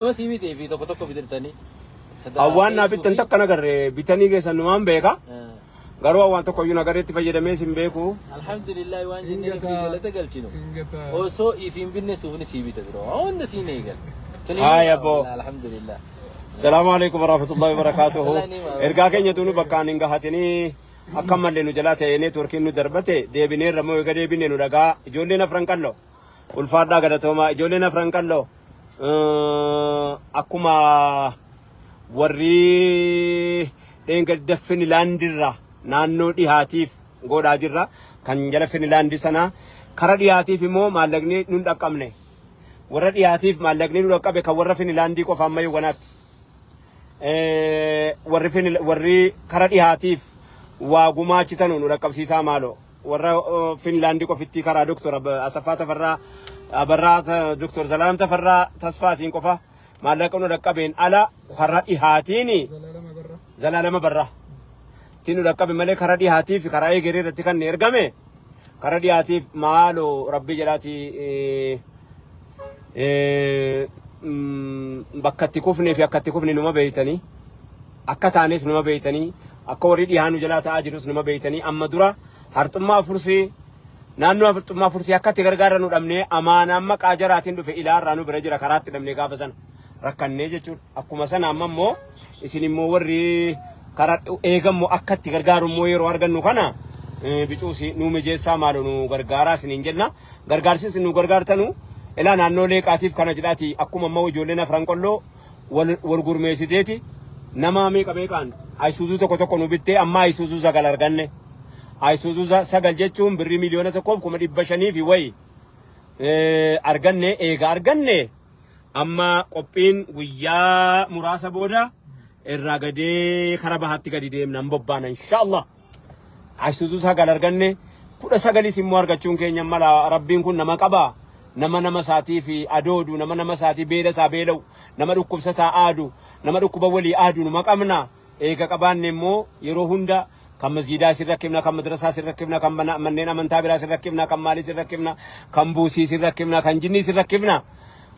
Nama sii bitee fi tokko tokko bitirtanii. Hawwaan naa bittan takka nagarre bitanii keessan numaan beeka. Garuu hawwaan tokko iyyuu nagarreetti fayyadamee sin beeku. Alhamdulillah waan jennee rabbii galata galchinu. Osoo if hin binne suufni sii bita dura. Waan hunda siin eegal. Tuni Haaya abboo. Alhamdulillah. Salaamu alaikum warahmatullahi wabarakatuhu. Walaa ni maa. Ergaa keenya tunu bakkaan hin gahatinii akka mallee nu jalaa ta'ee neetworkiin nu darbate deebineerra moo eega deebine nu dhagaa ijoolleen afran qalloo. Ulfaadhaa galatoomaa ijoolleen afran qalloo akkuma warri dheengadda Finilaandirraa naannoo dhihaatiif godhaa jirra kan jala Finilaandi sana kara dhihaatiif immoo maallaqni nun dhaqqabne warra dhihaatiif maallaqni nu dhaqqabe kan warra Finilaandii qofa amma yogganaatti. Warri warri kara dhihaatiif waa gumaachitanu nu dhaqqabsiisaa maaloo. Warra Finlaandi qofittii karaa Doktor Asaffaa Tafarraa Abarraa Doktor Zalaalam Tafarraa Tasfaatiin qofa maallaqa nu dhaqqabeen ala karaa dhihaatiin Zalaalam Abarraa ittiin nu dhaqqabe malee karaa dhihaatiif karaa egeree irratti kan ergame karaa dhihaatiif maaloo rabbii jedhaati bakka itti kufnee fi akka itti kufne numa beeytanii akka taanes numa beeytanii akka warri dhihaa nu jalaa ta'aa jirus numa beeytanii amma dura harxummaa fursii naannoo harxummaa fursii akka itti gargaara nu dhabnee amaanaan maqaa jaraatiin dhufe ilaarraa nu bira jira karaatti dhabnee gaafa sana rakkannee jechuudha akkuma sana amma immoo isin immoo warri karaa eegammoo akka itti gargaaru immoo yeroo argannu kana bicuusi nu mijeessaa maaloo nu gargaaraa isiniin jenna gargaarsi isin nu gargaartanu ilaa naannoo leeqaatiif kana jedhaati akkuma immoo ijoolleen afran qolloo wal wal gurmeessiteeti nama meeqa meeqaan ayisuuzuu tokko tokko nu bittee amma ayisuuzuu 9 arganne ayisuuzuu 9 jechuun birrii 1,500,000 fi wayi arganne eega arganne amma qophiin guyyaa muraasa booda irraa gadee kara bahaatti gadi deemna hin bobbaana inshaallah. Ayisuuzuu 9 arganne 19s immoo argachuun keenya mala rabbiin kun nama qaba. Nama nama isaatii fi adoodu, nama nama isaatii beela isaa beela'u, nama dhukkubsataa aadu, nama dhukkuba walii aadu numa qabna. Eega qabaanne immoo yeroo hunda kan masjiidaa isin rakkifna, kan madrasaa isin rakkifna, kan manneen amantaa biraa isin rakkifna, kan maalii isin rakkifna, kan buusii isin rakkifna, kan jinnii isin rakkifna.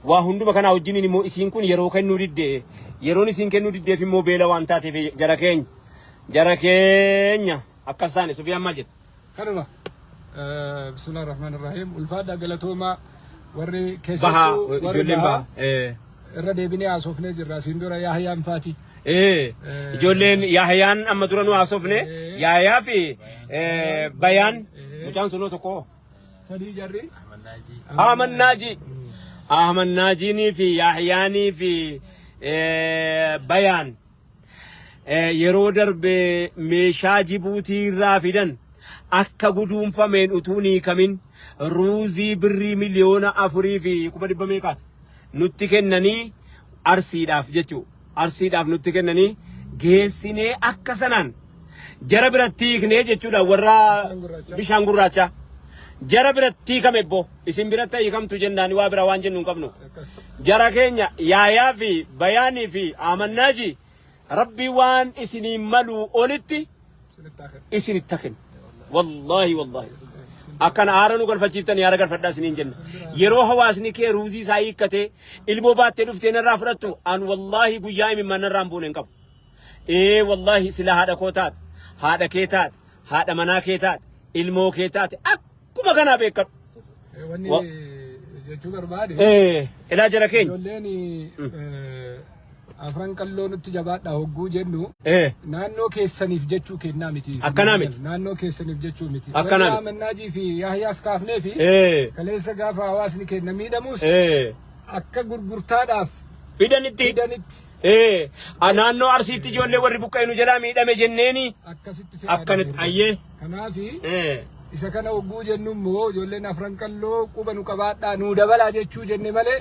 Waa hunduma kanaa wajjiniin immoo isiin kun yeroo kennuu didde. Yeroon isiin kennuu diddeef immoo beela waan taateef jara keenya. Jara keenya akkas taane Sufiyaan maal jette? Kanuma. Bismillah ar-Rahmaan ar-Rahiim. Ulfaadhaa galatoomaa warri Bahaa keessattuu warri ijoolleen bahaa bahaa. Irra deebinee haasofnee jirra. Asiin dura Yaahiyaan faati. Ijoolleen Yaahiyaan amma dura nu haasofne Yaahiyaa fi Bayaan mucaan sunoo tokko. Sadii jarri. Ahmad Naaji. Ahmad Naajiinii fi Yaahiyaanii fi Bayaan. Yeroo darbe meeshaa Jibuutii irraa fidan akka guduunfameen utuu hin hiikamin ruuzii birrii 4,400,000 meeqaati nutti kennanii Arsiidhaaf jechuu Arsiidhaaf nutti kennanii geessinee akka sanaan jara biratti hiiknee jechuudha warra bishaan gurraachaa jara biratti hiikame ebbo isin biratti hiikamtu jennaan waa bira waan jennu hin qabnu. Jara keenya Yaayaa fi Bayaanii fi Ahmad Naaji Rabbi waan isiniin maluu olitti isinitti haa kennu. Wallaahi wallaahi. Akkana aara nu galfachiiftanii aara galfadhaa isiniin jenna. Yeroo hawaasni kee ruuzii isaa hiikkatee ilmoo baattee dhuftee narraa fudhattu an wallaahi guyyaa imimmaan narraa hin buune hin qabu. Ee wallaahi sila haadha koo taate, haadha kee taate, haadha manaa kee taate, ilmoo kee taate akkuma kanaa beekadhu. Wanni jechuu barbaade. Ilaa jara keenya. Ijoolleen afran qalloo nutti jabaadhaa hogguu jennu naannoo keessaniif jechuu kennaa miti. Akkanaa miti. Naannoo keessaniif jechuu miti. Akkanaa Warri miti. Ahmad Naajii fi Yahyaas kaafnee fi kaleessa gaafa hawaasni keenya miidhamus akka gurgurtaadhaaf Fidanitti. fidanitti Naannoo Arsiitti ijoollee warri buqqa'e nu jalaa miidhame jenneeni akkasitti fe'aa akkanatti deemu. ayyee. Kanaafi isa kana hogguu jennu immoo ijoolleen afran qalloo quba nu qabaadhaa nuu dabalaa jechuu jenne malee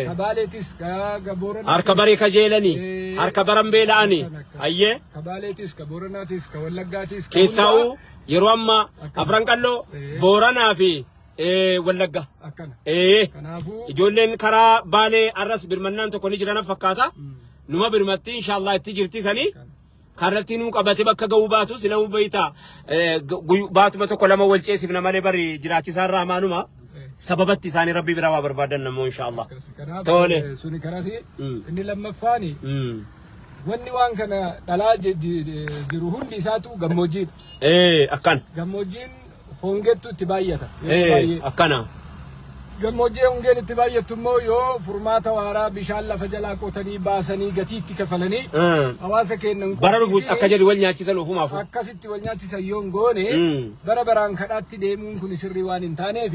ka Baaleetis ka Booranaatis Harka baree kajeelanii harka baran beela'anii akkas. ayyee. Ka Baaleetis ka Booranaatis ka Wallaggaatis ka Keessaa'uu hundaa yeroo ammaa Akkana. afran qalloo Booranaa fi Wallagga. Akkana. Kanaafuu Ijoolleen karaa Baalee arras birmannaan tokko ni jira na fakkaata. Numa birmatti inshaallah itti jirti sanii. Karratti nuu qabate bakka ga'uu baatu sila beeyta baatuma tokko lama wal ceesifna malee bari jiraachisaa irraa maanuma. Sababatti isaanii Rabbi biraa waa barbaadan namoo insha Allah. Kanaaf Tole. Suni karasi Mm. inni lammaffaani Mm. wanni waan kana dhalaa jiru hundi isaatu gammoojjiidha. Akkana. Gammoojjiin hongeettu itti baay'ata yeroo baay'ee. Akkana. Gammoojjii hongeen itti baay'attu immoo yoo furmaata waaraa bishaan lafa jalaa qotanii baasanii gatii itti kafalanii hawaasa keenya hin Bara dhufu qubsiisini akka jedhu wal nyaachisan ofumaaf. Akkasitti wal nyaachisan yoo hin goone Mm. bara baraan kadhaatti deemuun kun sirrii waan hin taaneef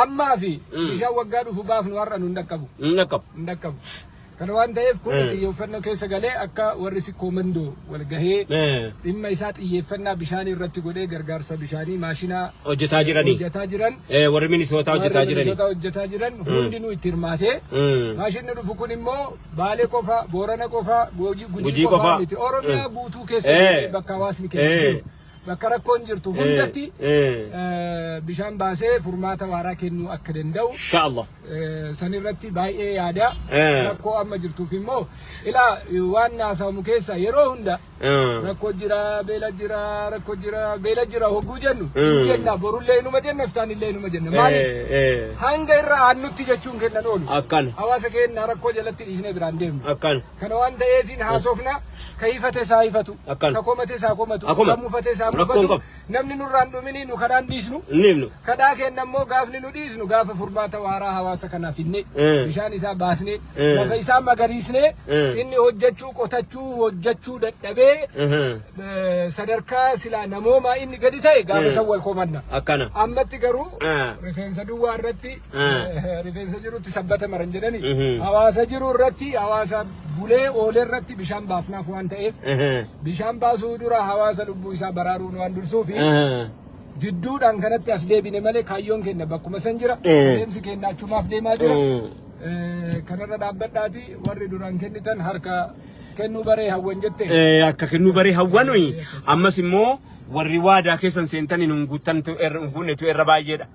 ammaa fi bishaan waggaa dhufu baafnu har'a nu hin dhaqqabu. Hin dhaqqabu. Hin dhaqqabu. Kana waan ta'eef kun Mm. xiyyeeffannoo keessa galee akka warri sikkoo mandoo wal gahee dhimma isaa xiyyeeffannaa bishaanii irratti godhee gargaarsa bishaanii maashinaa Hojjetaa jiranii. hojjetaa jiran Warri Minisootaa hojjetaa warri jiranii. Minisootaa hojjetaa jiran hundinuu itti hirmaatee maashinni dhufu kun immoo Baalee qofa, Boorana qofa, Gujii Gujii qofa qofa. miti. Oromiyaa guutuu keessa bakka hawaasni keenya jiru, bakka rakkoon jirtu hundatti bishaan baasee furmaata waaraa kennuu akka danda'u Insha Allah. San irratti baay'ee yaada. Rakkoo amma jirtuuf immoo ilaa waan naasamu keessa yeroo hunda rakkoo jira, beela jira, rakkoo jira, beela jira hogguu jennu hin jenna borullee inuma jenna iftaan illee inuma jenna. Maaliif? Hanga irra aannutti jechuun kennan oolu. Akkana. Hawaasa keenya rakkoo jalatti dhiisnee biraan deemnu. Akkana. Kana waan ta'eefin haasofna ka hifate isaa hifatu, Akkana. ka komate isaa komatu, Akkuma. ka mufate isaa Rakkoon mufatu. qabu. Namni nurraan dhumini nu kadhaan dhiisnu. Inni himnu. Kadhaa keenya immoo gaafni nu dhiisnu gaafa furmaata waaraa hawaasa kanaaf finne bishaan isaa baasne lafa isaa magariisne inni hojjechuu qotachuu hojjechuu dadhabee sadarkaa silaa namoomaa inni gadi ta'e gaafa san wal komanna. Akkana. Ammatti garuu rifeensa duwwaa irratti rifeensa jirutti sabbata maran jedhani hawaasa jiru irratti hawaasa bulee oolee irratti bishaan baafnaaf waan ta'eef bishaan baasuu dura hawaasa lubbuu isaa baraaruun waan dursuufi jidduudhaan kanatti as deebine malee kaayyoon keenya bakkuma san jira. Deemsi keenya achumaaf deemaa jira. Kanarra dhaabbadhaati warri duraan kennitan harka kennuu baree hawwan jette. Akka kennuu baree hawwanuyi ammas immoo warri waadaa keessan seentanii nun guuttantu irra hin guunnetu irra baay'eedha.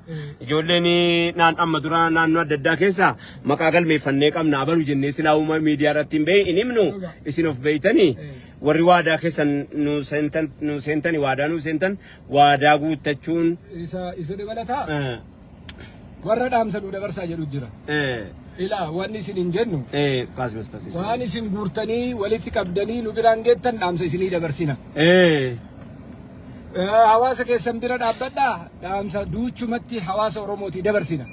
Ijoolleen naan amma dura naannoo adda addaa keessa maqaa galmeeffannee qabna abalu jennee silaa uuma miidiyaa irratti hin beeyin hin himnu isin of beeytanii warri waadaa keessan nu seentan nu seentanii waadaa nu seentan waadaa guuttachuun Isa dabalataa warra dhaamsa nu dabarsaa jedhu jira. Ilaa wanni isin hin jennu kaasmas taasisa. waan isin guurtanii walitti qabdanii nu biraan geettan dhaamsa isinii dabarsina. Hawaasa keessan bira dhaabbadhaa dhaamsa duuchumatti hawaasa Oromootii dabarsina.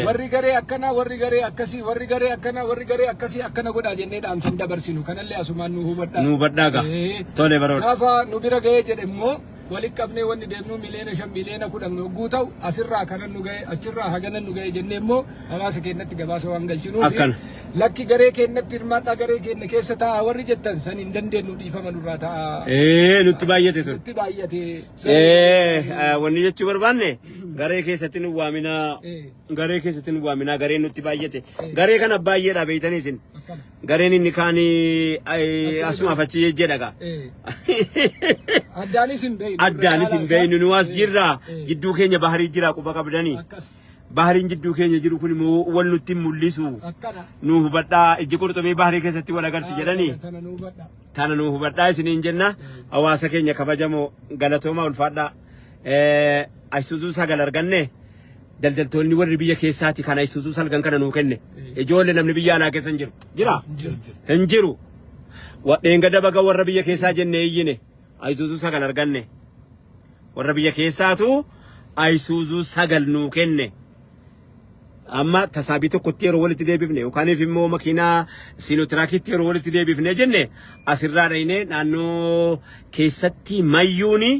Warri garee akkanaa, warri garee akkasii, warri garee akkanaa, warri garee akkasii akkana godhaa jennee dhaamsa hin dabarsinu. Kanallee asumaan nu hubadhaa. Nu hubadhaa gaa. Tole baroota. Gaafa nu bira ga'ee jedhe immoo walitti qabnee wanni deemnu 5 miliyoona 10 miliyoona yogguu ta'u asirraa kanan nu ga'e achirraa haganan nu ga'e jennee immoo hawaasa keenyatti gabaasa waan galchinuuf Akkana. lakki garee keenyatti hirmaadhaa garee keenya keessa taa'aa warri jettan san hin dandeenyu dhiifama nurraa taa'aa. Nutti baay'ate sun. Nutti baay'ate. Wanni jechuu barbaanne garee keessatti nu waaminaa garee keessatti nu waaminaa gareen nutti baay'ate garee kana baay'eedha beeytanii isin Akkana. gareen inni kaanii asumaaf achi jedha gaa. Addaanis hin beeynu. Addaanis hin beeynu nu as jirra jidduu keenya baharii jira quba qabdanii. Akkas. Bahariin jidduu keenya jiru kun immoo wal nutti hin mul'isu. Akkana. Nu hubadhaa ijji qurxummii baharii keessatti wal agarti jedhanii. Kana nu hubadhaa. Tana nu hubadhaa isiniin jenna. Hawaasa keenya kabajamoo galatooma ulfaadhaa. Ayisuuzuu 9 arganne daldaltoonni warri biyya keessaati kan ayisuuzuu salgan kana nuu kenne. Ijoollee namni biyya alaa keessa hin jiru. Jira? Hin jiru. Dheengadda baga warra biyya keessaa jennee iyyine ayisuuzuu 9 arganne. Warra biyya keessaatu ayisuuzuu 9 nuu kenne. Amma tasaabii tokkotti yeroo walitti deebifne yookaaniif immoo makiinaa siinootiraakiitti yeroo walitti deebifne jenne asirraa dhayne naannoo keessatti mayyuuni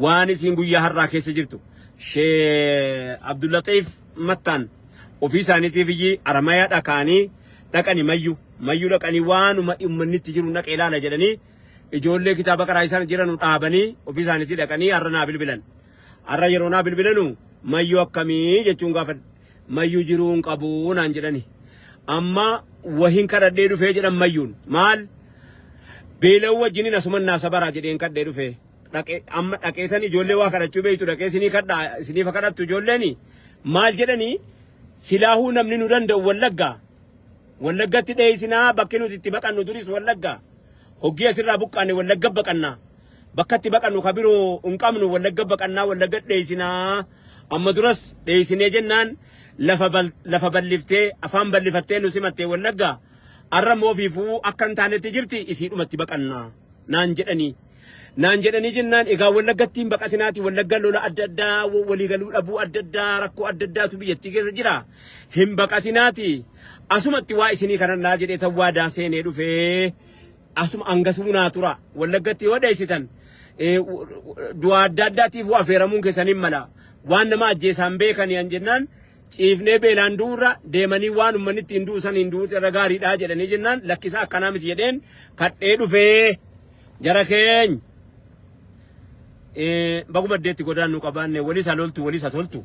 waan isiin guyyaa har'aa keessa jirtu. Shee Abdullaxiif Mattaan ofii isaaniitiif iyyii aramayaa dhakaanii dhaqani mayyuu mayyuu dhaqanii waanuma uummanni itti jiru dhaqee ilaala jedhanii ijoollee kitaaba qaraa isaan jiranu dhaabanii ofii isaaniitii dhaqanii har'a naa bilbilan. Har'a yeroo naa bilbilanu mayyuu akkamii jechuun gaafadhe. Mayyuu jiruu hin qabu naan jedhani. Amma wahin kadhadhee dhufee jedhan mayyuun maal beela'uu wajjiniin asuman naa sabaraa jedheen kadhee dhufee. Dhaqee amma dhaqeetan ijoollee waa kadhachuu beektu dhaqee isinii kadhaa isiniif kadhattu ijoolleeni maal jedhanii silaahuu namni nu danda'u Wallaggaa. Wallaggatti dheessinaa bakki nuti itti baqannu duris Wallaggaa. Hoggii asirraa buqqaane Wallagga baqannaa. Bakka itti baqannu ka biroo hin qabnu Wallagga baqannaa Wallagga dheessinaa. Amma duras dheessinee jennaan Lafa balliftee, afaan ballifattee nu simattee Wallaggaa arra immoo ofiifuu akka hin taanetti jirti, isiidhumatti baqannaa naan jedhanii. Naan jedhanii jennaan, egaa Wallaggatti hin baqatinaati, Wallagga lola adda addaa, waliigaluu dhabuu adda addaa, rakkoo adda addaatu biyyattii keessa jira. Hin baqatinaati. Asumatti waa isinii kadhannaa jedhee tan waadaa seenee dhufee asuma hangasuu naa tura. Wallaggatti yoo dheessitan du'a adda addaatiif afeeramuun keessan hin mala. Waan nama ajjeesaan beekanii an jennaan, ciifnee beelaan du'urra deemanii waan uummanni ittiin du'u san hin du'u irra gaariidha jedhanii jennaan, lakkisa akkanaa miti jedheen kadhee dhufee jara keenya. Baguma iddeetti godaannu qabaanne, walis haa loltu, walis haa toltu.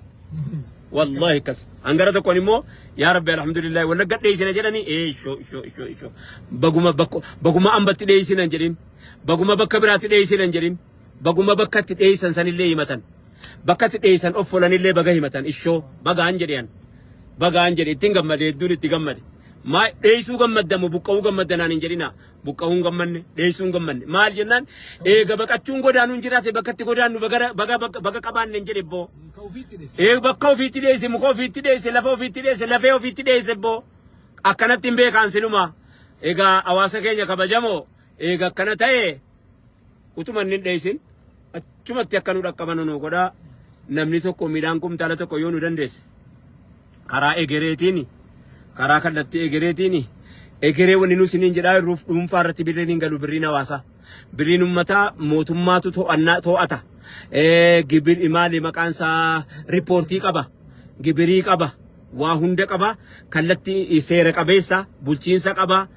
Wallahi akkas. Hangara tokkoon immoo, yaa Rabbi, alhamdulillah, Wallagga dheessina jedhanii, ishoo ishoo ishoo ishoo, baguma bakko baguma ambatti dheessina hin jedhin, baguma bakka biraatti dheessina hin jedhin, baguma bakka itti dheessan sanillee himatan, bakka itti dheessan of folanillee baga himatan, ishoo bagaan jedhan, bagaan jedhe, ittiin gammade, hedduun itti gammade. Maa dheessuu gammaddamu, buqqa'uu gammaddanaan hin jedhina. Buqqa'uu hin gammanne, dheessuu hin gammanne. Maal jennaan, eega baqachuun godaanuun jiraate, bakka itti godaannu baga baga baga qabaanne hin jedhe boo. Ka ofiitti dheesse. Ee, bakka ofiitti dheesse, muka ofiitti dheesse, lafa ofiitti dheesse, lafee ofiitti dheesse boo. Akkanatti hin beekaan siluma. Egaa hawaasa keenya kabajamoo, eega akkana ta'e, utuma inni hin dheessin achumatti akka nu dhaqqabanu nu godhaa. Namni tokko midhaan kumtaala 1 yoo nu dandeesse, karaa egereetiin, karaa kallattii egereetiin, egeree wanni nu isiniin jedhaa jirruuf, dhuunfaa irratti birriin hin galu, birriin hawaasaa, birriin uummataa mootummaatu to'annaa to'ata. Gibir maali maqaan isaa, riippoortii qaba, gibirii qaba, waa hunda qaba, kallattii seera qabeessa bulchiinsa qaba,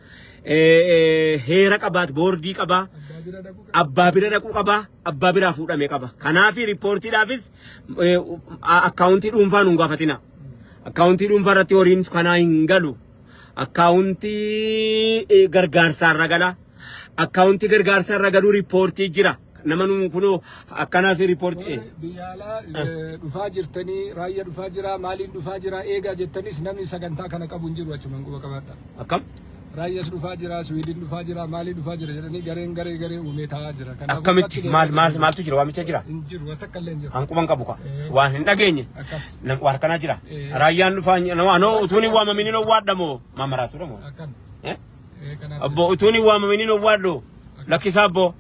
heera qabaat, boordii qaba. Abbaa bira dhaquu qaba. Abbaa bira dhaquu qaba, abbaa biraa fuudhame qaba. Kanaaf riippoortiidhaafis akkaawuntii dhuunfaa nuun gaafatina. Akkaawuntii dhuunfaa irratti horiin kanaa hin galu. Akkaawuntii gargaarsaa irra gala. Akkaawuntii gargaarsaa irra galuu riippoortii jira. Nama nu kunoo akkanaaf riippoortii. Warri biyya alaa dhufaa jirtanii, raayyaa dhufaa jira, maaliin dhufaa jira eegaa jettanis, namni sagantaa kana qabu hin jiru, achumaan quba qabaadha. Akkam? Raayyaas dhufaa jira, Suwiidin dhufaa jira, maaliin dhufaa jira jedhanii gareen garee garee uumee taa'aa jira. Kanaafuu Akkamitti bakki maal maal maaltu jira, waamicha jira? Hin jiru, waan takka illee hin jiru. Hanquban qabu ka. Waan hin dhageenye. Akkas. Waan akkanaa jira. Raayyaan dhufaa, anoo utuun hin waamamin hin owwaadhamoo maamaraatu moo? Akkan. Eh? Kanaaf Obbo, utuun hin waamamin hin owwaadhu. Lakkisaa obbo.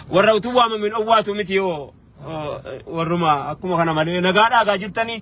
Warra utuu waamamin owwaatu miti yoo warruma akkuma kana malee nagaadhaa gaa jirtanii.